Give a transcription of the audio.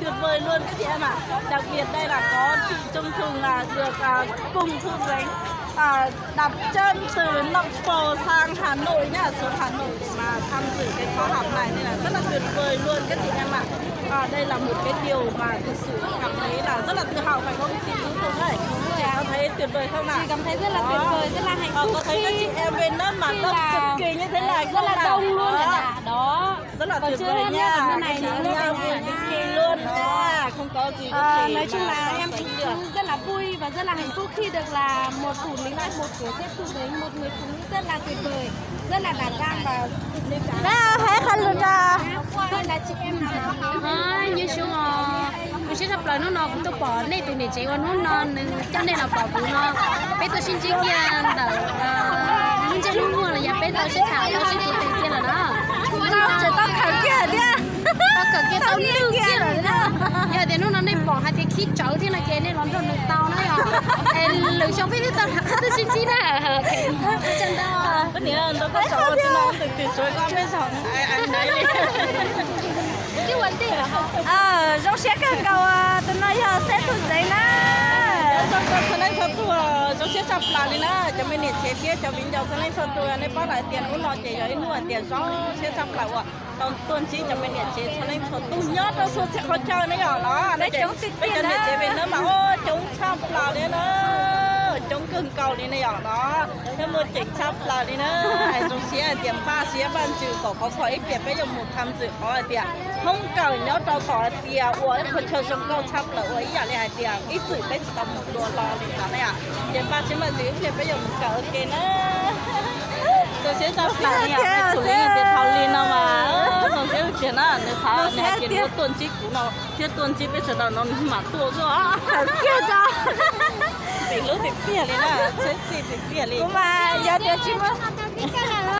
tuyệt vời luôn các chị em ạ. Đặc biệt đây là có chị Trông Thùng là được à, cùng thu gánh à, đặt chân từ Nậm Pồ sang Hà Nội nhá, xuống Hà Nội để mà tham dự cái khóa học này nên là rất là tuyệt vời luôn các chị em ạ. À, đây là một cái điều mà thực sự cảm thấy là rất là tự hào phải không chị Trông Thùng ơi? Chị có thấy tuyệt vời không ạ? Chị cảm thấy rất là tuyệt vời, rất là hạnh phúc. Có thấy các chị em bên đó mà đông cực kỳ như thế này không ạ? Rất là đông luôn ạ. Đó. Rất là tuyệt vời nha. Các chị em nha, cực kỳ luôn nha. Không có gì có thể nói chung là em cũng rất là vui và rất là hạnh phúc khi được là một thủ lĩnh F một của xếp Thu Gánh, một người phụ nữ rất là tuyệt vời, rất là đảm đang và Hais qhov lus rau. Nyob zoo os, zoo siab tshaj plaws hnub no kuv tuaj pom nej tus niam tsev uas hnub no nws coj nej los pom kuv no. Peb tuaj sib ntsib kiag ntawm lub ntsej lub muag los yog peb tau sib tham tau sib tus twg kiag lawm na. Tau khawm kiag thiab, tau khawm kiag tau nug kiag lawm na. Yog tias hnub no nej pom hais tias khib tsawv thiab no ces nej los nrog nws tau na yom. Es lwm xyoo peb thiaj tau rov qab tuaj sib ntsib na. Zoo siab kawg nkaus, tus no yog seb tus tsev na. Txhua leej txhua tus, zoo siab tshaj plaws li na, cov me niam tsev thiab cov viv ncaus txhua leej txhua tus, nej paub lawm tias hnub no ces yog ib hnub hais tias zoo siab tshaj plaws uas tau tuaj ntsib cov me niam tsev txhua leej txhua tus nyob rau txhua txhia qhov chaw na yom no. Peb cov niam tsev peb no mas coob tshaj plaws li na, coob kawg nkaus li na yom no. Peb muaj ceem tshaj plaws li na, hais zoo siab hais tias npaj siab npaj ntsws kom qhov kho ib pliag peb yuav mus tham ntxwm qhov hais tias thoob kawm nyob rau tom hais tias ua ib qhov chaw zoo nkauj tshaj plaws uas ib yam li hais tias ib txwm peb tsis tau mus dua hlo li ntawd na yom. Ces npaj siab npaj ntsws ib pliag peb yuav mus kawm ua ke na. Zoo siab tshaj plaws li yom, tus li tias thaum li no mas zoo siab tiag na, nws xav nws hais tias nws yuav tuaj ntsib kuv no thiab tuaj ntsib peb sawv daws no nws mam tuaj xwb os. Ntxim hlub tiag tiag li na, txhib txhij tiag tiag li. Kuv mas yog tias tsis muaj